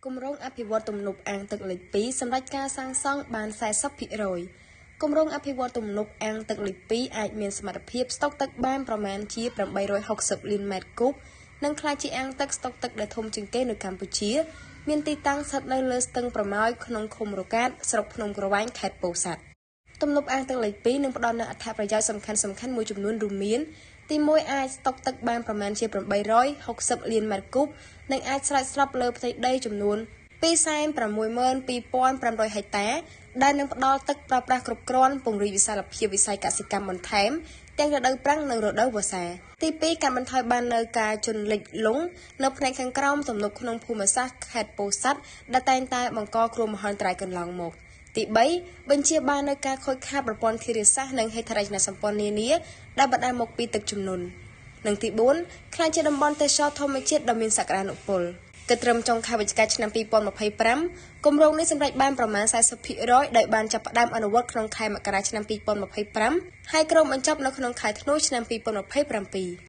គម្រោងអភិវឌ្ឍន៍ទំនប់អាងទឹកលិច2សម្រេចការសាងសង់បាន40%គម្រោងអភិវឌ្ឍន៍ទំនប់អាងទឹកលិច2អាចមានសមត្ថភាពស្តុកទឹកបានប្រមាណជា860លានម៉ែត្រគូបនិងក្លាយជាអាងទឹកស្តុកទឹកដែលធំជាងគេនៅកម្ពុជាមានទីតាំងស្ថិតនៅលើស្ទឹងប្រមោយក្នុងឃុំរកាតស្រុកភ្នំក្រវ៉ាញខេត្តពោធិ៍សាត់ទំនប់អាងទឹកលេខ2នឹងផ្ដល់នូវអត្ថប្រយោជន៍សំខាន់ៗមួយចំនួនរួមមានទី1អាចស្តុកទឹកបានប្រមាណជា860លានម៉ែត្រគូបនិងអាចស្រោចស្រពលើផ្ទៃដីចំនួន262,500ហិកតាដែលនឹងផ្ដល់ទឹកប្រើប្រាស់គ្រប់គ្រាន់ពង្រីកវិសាលភាពវិស័យកសិកម្មបន្ថែមទាំងរដូវប្រាំងនិងរដូវវស្សាទី2កាត់បន្ថយបាននូវការជន់លិចលង់នៅផ្នែកខាងក្រោមទំនប់ក្នុងភូមិសាស្ត្រខេត្តពោធិ៍សាត់ដែលតែងតែបង្កគ្រោះមហន្តរាយកន្លងមកទី3បញ្ជាបាននូវការខូចខាតប្រព័ន្ធធារាសាស្ត្រនិងហេដ្ឋារចនាសម្ព័ន្ធនានាដែលបណ្ដាលមកពីទឹកជំនន់និងទី4ក្លាយជាតំបន់ទេសចរធម្មជាតិដ៏មានសក្តានុពលគិតត្រឹមចុងខែវិច្ឆិកាឆ្នាំ2025គម្រោងនេះសម្រេចបានប្រមាណ40%ដោយបានចាប់ផ្ដើមអនុវត្តក្នុងខែមករាឆ្នាំ2025ហើយក្រុមបញ្ចប់នៅក្នុងខែធ្នូឆ្នាំ2027។